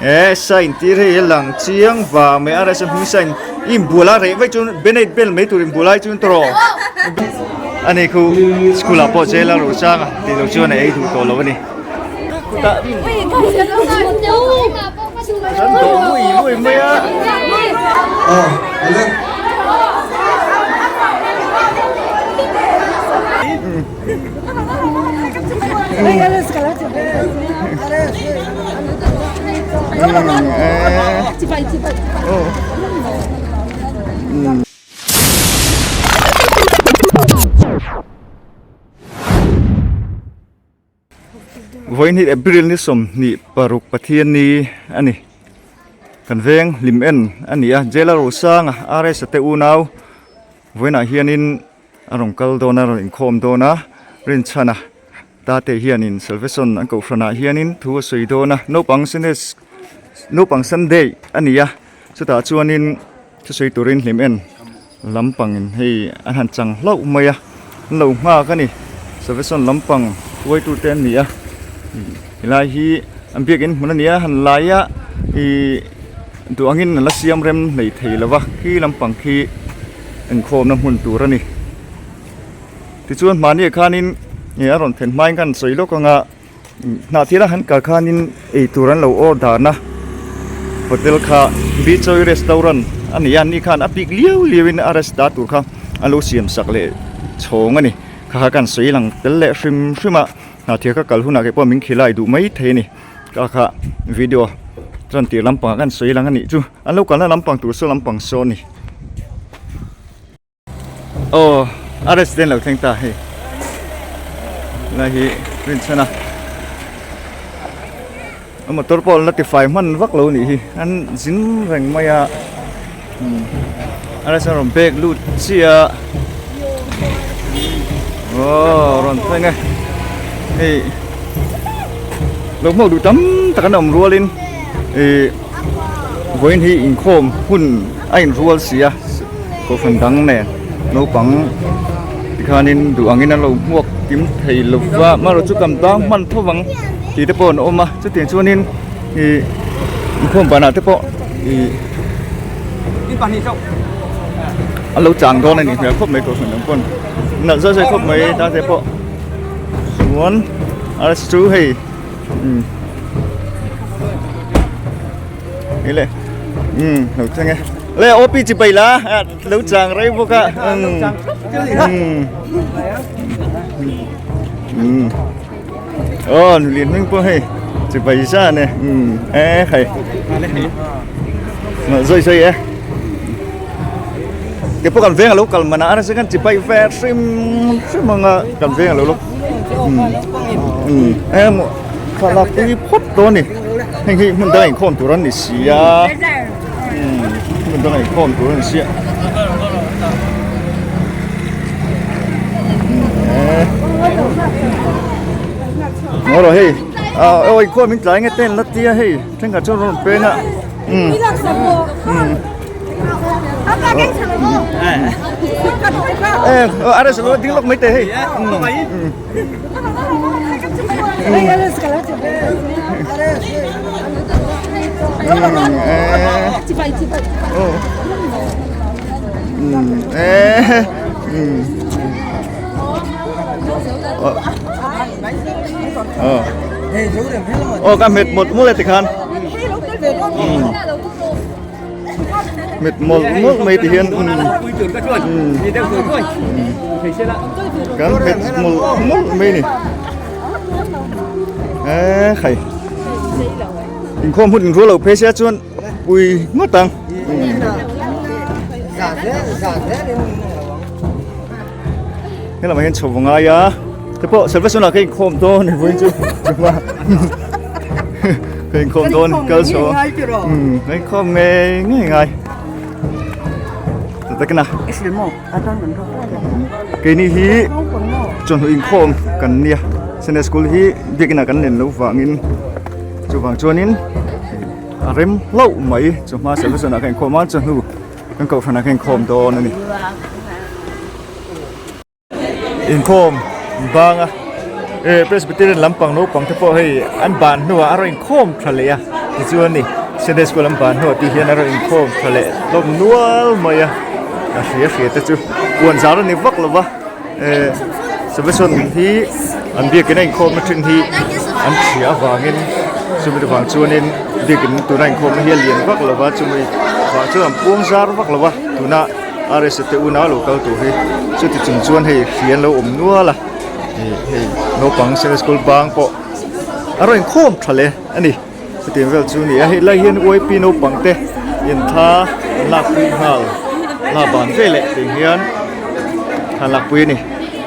E sign tir hei hi lang chiang vang mai a rsa hming sign i inbual a reh vaih chuan beneit bel mai tur inbual ai chuan tawh ani khu school ah pawh jail a ro chang a tih loh chuan a ei duh tawh lo a ni. Kan dawh mui mui mai a. Vawiin April ni 26 Pathianni a ni. Kan veng hlim en a ni a, Jail a Rosanga RS a te unau vawiinah hianin a rawn kal dawn a, a rawn inkhawm dawn a, Rinchhana tate hianin Salvation an kohhranah hianin thu a sawi dawn a, naupang Sunday naupang Sunday a ni a, chutah chuanin thusawi turin hlim en lampangin hei an han chang hlauh mai a, an lo nghak a ni, Salvation lampang hruaitute an ni a, helai hi an biakin hmun a ni a, han lai a ih duh angin an la siam rem hlei thei lo va, khi lampang khi. Inkhawmna hmun tur a ni. Tichuan hmahniah khanin ih a rawn thlen hmain khan sawi lawk anga hnah thil a han kal khanin eitur an lo order na hotel kha Bichoy restaurant a ni a ni khan a bik liau liau in a resta tur kha a lo siam sak leh chhawng a ni. Kha kha kan sawi lang tel leh hrim hrim a hnah thil kha kal hunah kei pawh min khilai duh mai thei a ni. Kha kha video chuan tir lampangah khan sawi lang a nih chu an lo kalna lampang tur saw lampang saw a ni. Aw a resident lo thleng ta hei lai hi rinchhan a a motor pawh an la tifai hman vak lo nih hi an zin reng mai a a restaurant rawn bag lut chiah a aw rawn thleng e hei lo hmuak duh tam tak an awm rualin ih vawiin hi inkhawm hun a inrual si a kohhran dang nen naupang tikhanin duh angin an lo hmuak kim thei lo va amaherawh chu kan bang hman tho vang tih te pawh an awm a chutiang chuanin ih inkhawm banah te pawh ih an lo chang dawn a nih hmel khawp mai kohhran dang pawn nalh zai zai khawp mai ta te pawh chuan a chu hei umm Hei le umm lo thleng e le OP chi pai la lo chang rei bawk a umm umm aw nu lian hming pawh hei chi pai zan e umm e hei zawi zawi e ke pawh kan veng alo kal mana a kan chi pai ve hrim hrim anga kan veng alo lawk umm umm emaw thlalak pui phawt dawn a ni. Heng hi hmun danga inkhawm tur an ni si a umm hmun danga inkhawm tur an ni si a ngaw rawh hei ah aw inkhawm in tlai nge te an la tia hei thenkhat chuan rawn peng a umm umm e a restaurant lo ding lawk mai teh hei umm umm. Aw ka hmet mawlh mawlh e tikhan hmet mawlh mawlh mai ti hian kan hmet mawlh mawlh mai ni e khai inkhawm hun inrual lo phei sia chuan pui ngawt ang helamah hian chho ngai a te pawh salvation ah ka inkhawm dawn ni vawiin chu chuma ka inkhawm dawn kal chho umm ka inkhawm ngei ngei ngai takina keini hi chawhnu inkhawm kan nia Sunday school hi biakin ah kan len loh vangin chuvang chuanin a rem hlauh mai chawhma salvation ah ka inkhawm a chawhnu kan kohhran ah ka inkhawm dawn a ni. Inkhawm bang a eh Presbyterian lampang naupang te pawh hei an ban hnuah a rawn inkhawm tha leh a. Tichuan ni Sunday school an ban hnuah tih hian a rawn inkhawm tha leh hlawm nual mai a, a hria hria te chu puan zar a ni vak lo va, eh Savesawn hi an biakin a inkhawmna thin hi an hria avangin chumi vang chuanin biakin tuna inkhawmna hi a lian vak lo va, chumi vang chuan an puang zar vak lo va, tuna RSA te unau lo kal tur hi chuti chung chuan hei hria an lo awm nual a, ih hei naupang Sunday school bang pawh a rawn inkhawm tha hle a ni. Chutiang vel chu a ni a, hei lai hian UIP naupang te inthla an lakpui nghal la ban veleh tih hian thla an lakpui a ni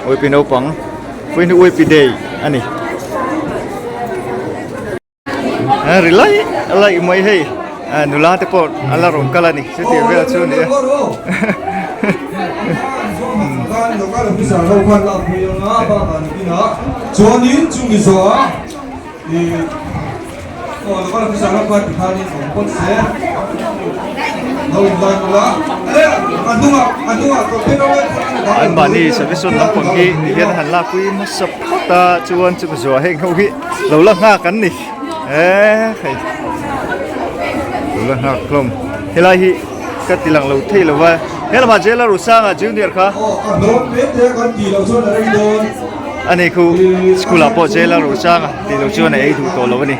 UIP naupang vawiin hi UIP day a ni. A ri laih laih mai hei nula te pawh an la rawn kal a ni chutiang vel chu a ni a. Anmahni service hun lampang hi ti hian a han lakpui hmasa phawt a chuan chumi zuah heng ho hi lo la nghak an ni eee hei lo la nghak hlawm helai hi ka ti lang lo thei lo va he lamah Jailer Rusanga Junior kha ani khu school ah pawh Jailer Rusanga tih loh chuan a ei duh tawh lo a ni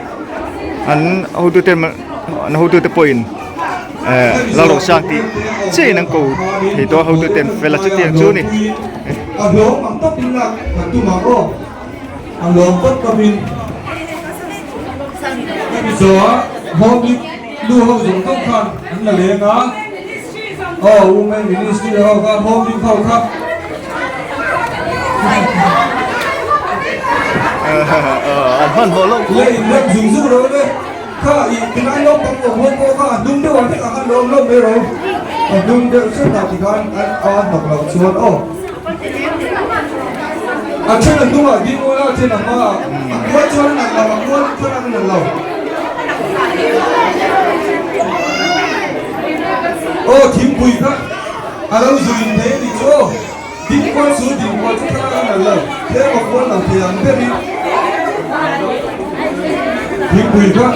an hotute an hotute pawhin eh Lalrosang tih chiahin an ko thei tawh a hotute an fel a chutiang chu a ni. An hmanhmawh lo A lo zu in thei a nih chu aw. Ding kual chu ding kual chu thlalak a nalh lo. Tlem a kual lo thei ang berin thingpui kha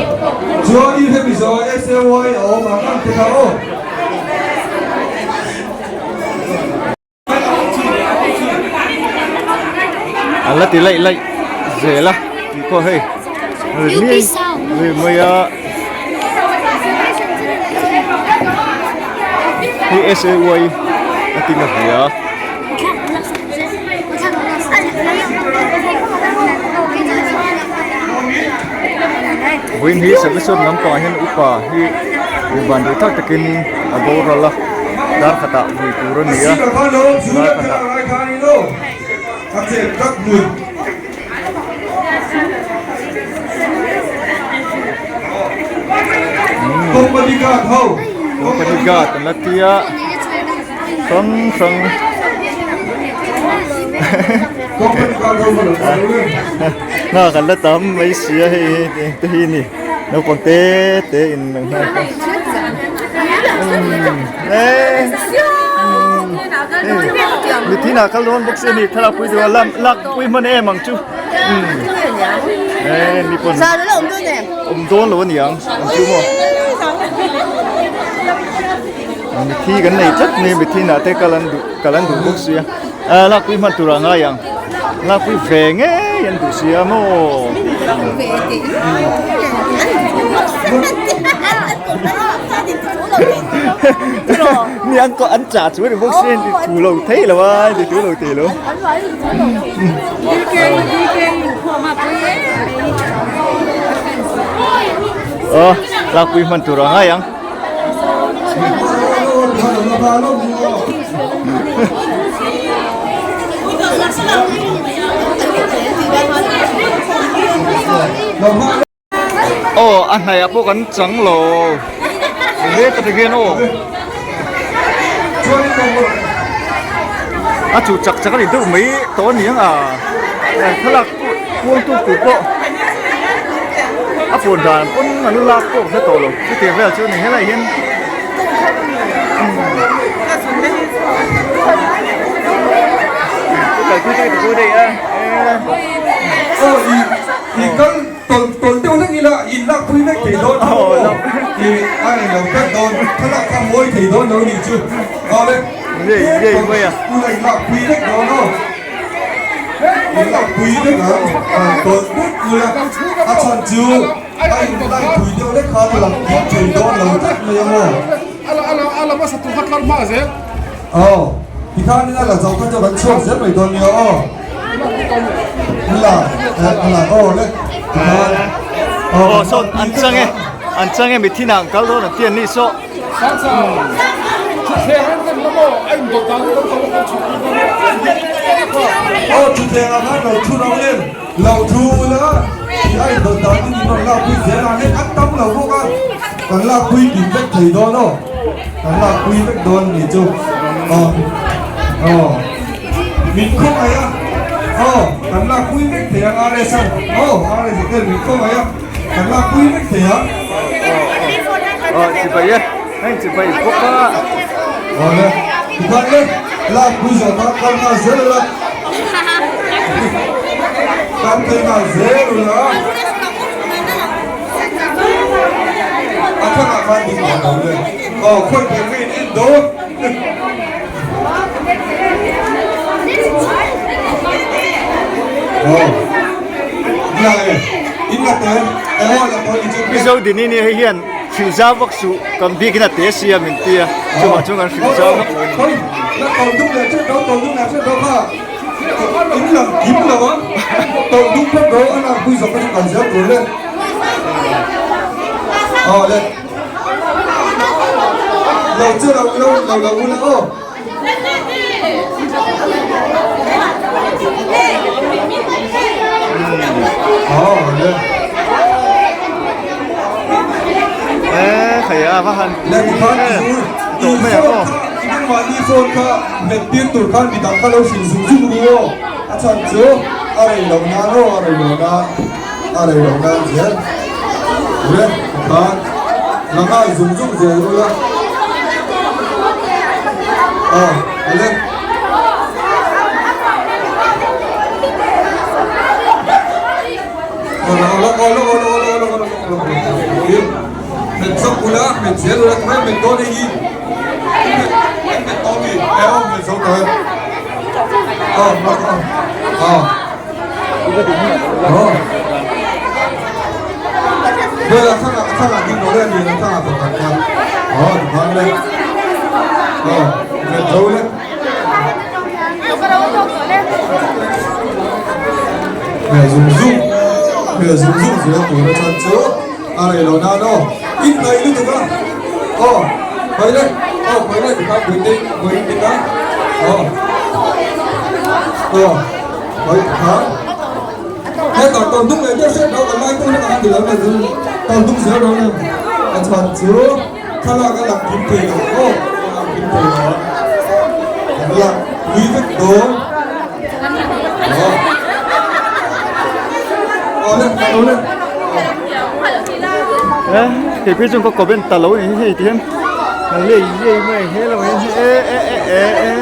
chuanin hemi zawh ah SAY a awm ang ang te kha aw. An la ti laih laih zel a tih pawh hei ri mai a. Hei SAY a ti nga hria. Vawiin hi Savisawt lampangah hian upa hi van duh tak takin a boral a, dar khatah vui tur a ni a, dar khatah. Company guard ho. Company guard an la tia hrang hrang. Company guard ho lo Nghak an la tam mai sia hei te hi ni naupang te te in ang nghak a. Mithi nah kal dawn bawk si a ni thlalak pui duh a lak pui hman em ang chu e mi pawn awm dawn lo a ni ang ang chu maw mithi kan nei tlat mai mithi nah te kal an duh kal an duh bawk sia a lak pui hman tur a ngai ang lak pui ve ngei an duh sia maw. Ni an an chah chu ni bawk si ni thu lo thei lo a ni thu lo thei lo. Ờ, lakpui hman tur a ngai ang. Aw a hnaiah pawh kan chang lo heta te hian aw a chu chak chak a ni deuh mai tawh a ni ang a thlalak kuang tu tur pawh a puan dan pawn an lak pawh ka hre tawh lo chutiang vel chu a ni helai hian kalpui te ka ti daih a. Tawlh tawlh deuh hlek ila in lak pui vek thei dawn tho maw i a eng lo tlat dawn thlalak kha mawi thei dawn lo nih chu awle tlem tawlh ula in lak pui vek dawn aw in lak pui vek ang tawlh vek ula a chhan chu a in lak pui deuh hlek khan a lang kim thei dawn lo tlat mai ang aw. Aw, tikhanin a la zo kha chu kan chhuak zel mai dawn nia aw. La, la aw le, tikhan. Aw sawn an chang e, an chang e mithin ah an kal dawn an ti an nih saw. Aw thutthleng ah khan lo thu lo em, lo thu ula ti a indawt dan in in rawn lakpui zel ang e, an tam lo bawk a, kan lakpui kim vek thei dawn aw. Kan lakpui vek dawn ni chu aw aw min khawngaih a aw kan lakpui vek thei ang RS a aw RS a tel min khawngaih a kan lakpui vek thei ang. Aw chibai e heng chibai bawk a. Aw le tikhan le lakpui zawh kha kal nghal zel ula kal phei nghal zel ula. A thangah khan ding leh lo le. Aw khawi ber nge in en dawn? Aw nia e in la te aw la tawn i chu. Mizo dini ni hei hian hrilh zau vak suh kan bikin a te sia min ti a chuvang chuan kan hrilh zau vak lo a ni. Khawi la tawn dum leh teuh lo tawn dum leh teuh lo kha in lang kim lo a tawn dum phawt ro a lakpui zawk kha chu kal zel tur le. Aw le lo chu lo lo lo lo ula aw. Aw le. Eh khai a va han Le ti khan tawh mai ang aw. Mahni phone kha hmet tir tur khan midang kha lo hrilh zung zung ru aw. A chhan chu a rei lo nan aw a rei lo nan. A rei loh nan zel ule khan la nghal zung zung zel ula aw ule. Hmet zawk ula hmet zel ula tunah hmet dawn hei hi hmet dawn mi eh aw hmet zo tawh e aw aw aw. Hetah tawn dung leh deuh hret lo kan lai tu na kan ti lo na chu tawn dung zel dawn em a chhan chu thlalak a lang kim thei lo aw a lang kim thei lo kan lak pui vek dawn aw aw le aw le Eh, kei phei chuan ka comment ta lo ni hei ti hian lei lei mai he lo hian e e e e e.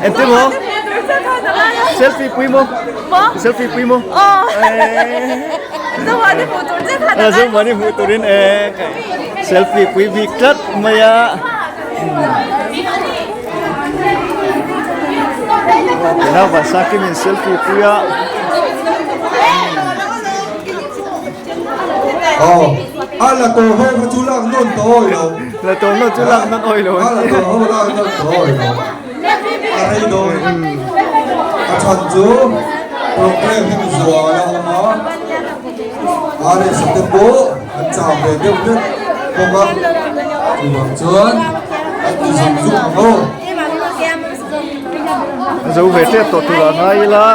Entir maw? Selfie pui maw? Selfie pui maw? Zomani hmuh turin e selfie pui bik tlat mai a. Nau Vansakim in selfie pui a. Aw, a la tawh ho kha chu lak nawn tawh awi lo. La tawh nawn chu lak nawn awi lo. A la tawh ho lak nawn tawh awi lo. A rei dawn. A chhan chu program hi mizual a awm a. RS te pawh an chau ve deuh vek bawk a. Chuvang chuan an ti zung zung ang aw. A zo ve tep tawh tur ah ngai ila.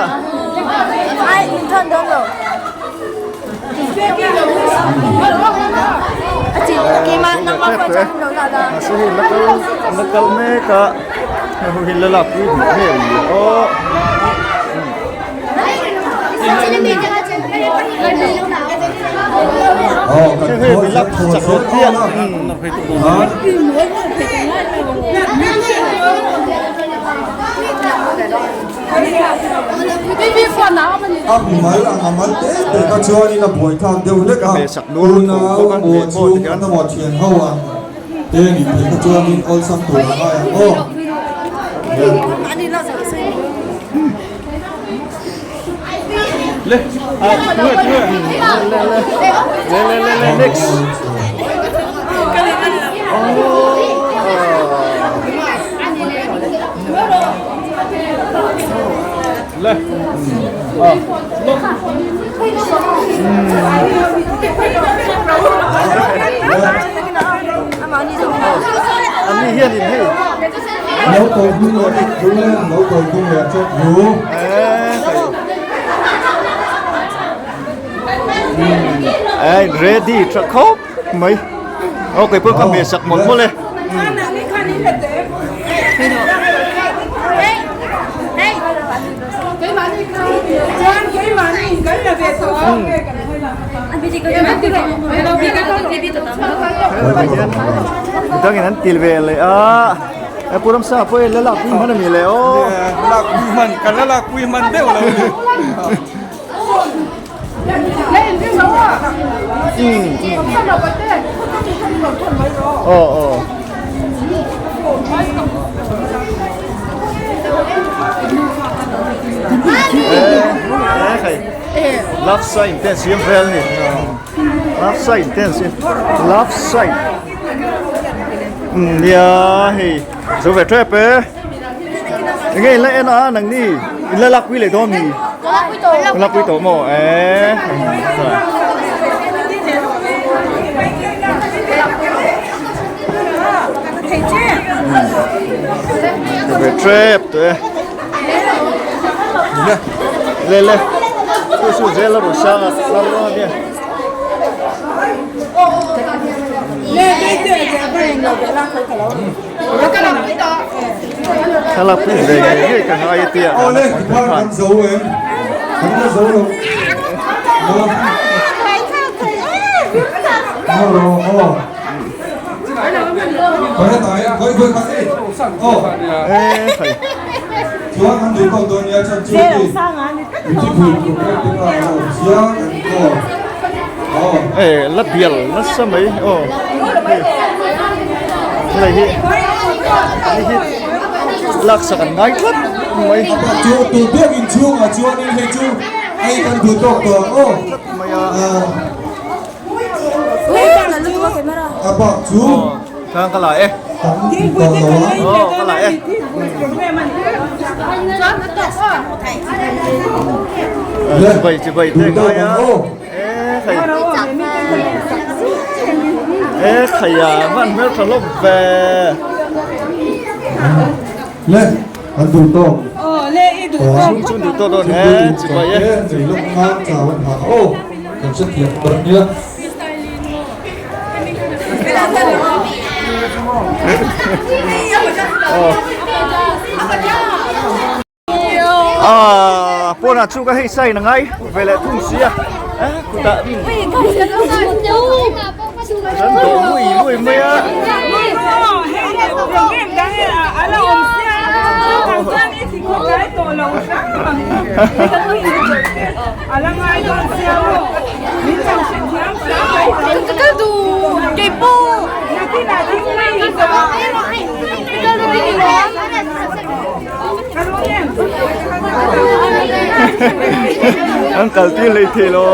Mahse hei la kal la kal mek a hei hi la lakpui duh hmel ni aw. Aw kan khawl zel thawl zel dawn a. A mimal ang a mal te te kha chuanin a buaithlak deuh hlek a, unau maw chhung an emaw thian ho ang te nih theih kha chuanin awlsam tur a ngai ang aw. Le le le le le next. Le. An ni hian in hei. Lo ko hnung leh dik chu lo ko hnung leh chawp ru. Ai ready tha khawp mai. Ok pawh ka hmeh sak mawlh mawlh e. Midangin an til ve leh a e pu Ramsa pawh hi la lakpui hman a ni leh aw. Lakpui hman kan la lakpui hman deuh lo ni. Aw aw. Love sign te an siam vel a ni love sign te an siam love sign nia hei zo ve tep e enge in la en a nangni in la lakpui leh dawn mi lakpui tawh maw e Ve trep tawh e. Le le. Chu chu zel a rawn sang a tlar ruang a nia. Thlalak pui ve ngei ngei ka ngai a tia. Awle tikhan kan zo em? Kan la zo lo. Aw aw. E la bial nasa mai aw helai hi hei hi laksak an ngai tlat mai chu tu biakin chhungah chuanin hei chu hei kan duh tawk tawh ang aw mai a. A bak chu Thang ka la e. Tam tawh lo a. Aw ka la e. Chibai chibai te ngai a. E khai. E khai a man hmel tha hlawm ve. Le an duh tawk. Chu duh tawk dawn e chibai e. Nei lawk nga chau an ha aw. Kan hrethiam ber nia. Ah, pawnah chu ka hei sign a ngai ve leh thung sia eh kutah kan dawh lui lui mai a. An kal tir hlei thei lo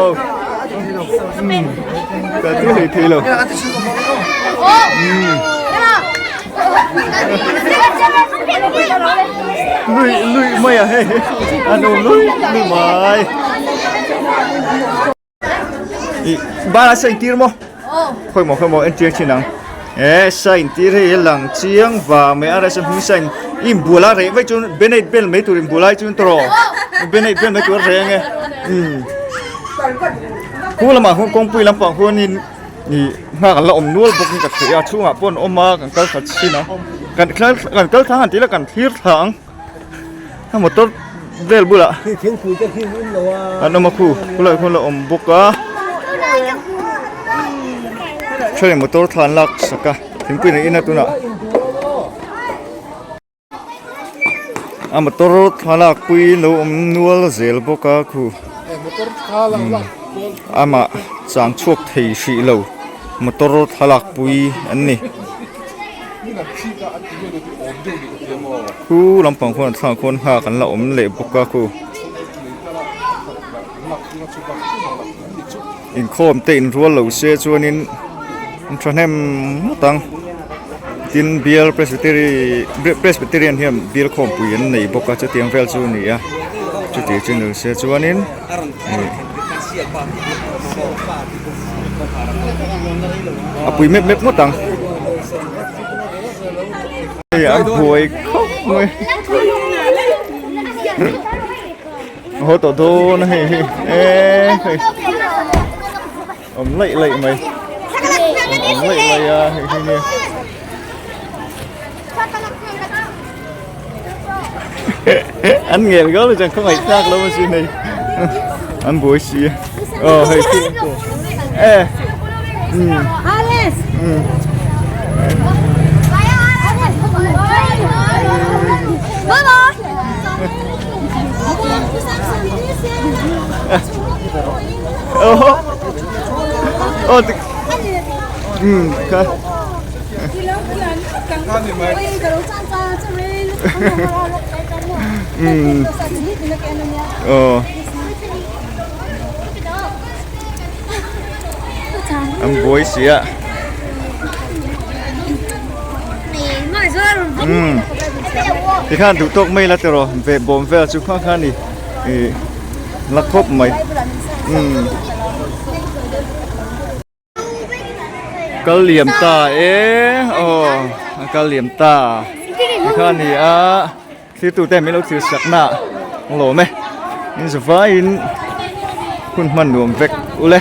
kal tir hlei thei lo lui lui mai a hei an awm lui lui mai ih bana sa intir maw khawi maw khawi maw entir thin ang e sa intir hei hi lang chiang vang mai a rsa hming sa in inbual a reh vaih chuan beneit bel mai tur inbual ai chuan tawh beneit bel mai tur a reh ang e umm khu lamah khuan kawngpui lampang khuanin Ih nghak an la awm nual bawk in ka theih a chhungah pawh an awm a kan kal khat chin a kan kan kal thlang han tih ila kan thlir thla ang a motor vel bulah an awm a khu khulaiah khuan la awm bawk a. Thenin motor thla an lak sak a thingpui an in a tunah a motor thla lak pui lo awm nual zel bawk a khu amah chang chhuak thei hrih lo motor thla lak pui an ni. Khu lampang khuan thla khuan nghak an la awm leh bawk a khu inkhawm te inrual lo se chuanin an thahnem ngawt ang tin bial presbytery presbyterian hian bial khawmpui an nei bawk a chutiang vel chu a ni a chuti chu ni se chuanin ih a pui mep mep ngawt ang. Hei a buai khawp mai haw tawh dawn a hei hi eee hei awm laih laih mai awm laih laih a hei hi nia an ngel gauh lo chuan khawngaih tlak lo a sin hei an buai si a aw hei e umm umm aw umm kha. An buai si a umm tikhan duh tawk mai la tiraw ve bawm vel chu kha kha ni ih la khawp mai umm. Kal liam ta e aw a kal liam ta tikha a ni a thlir tute min lo thlir sak na ang lawm e in zavaiin hun hman nuam vek ule.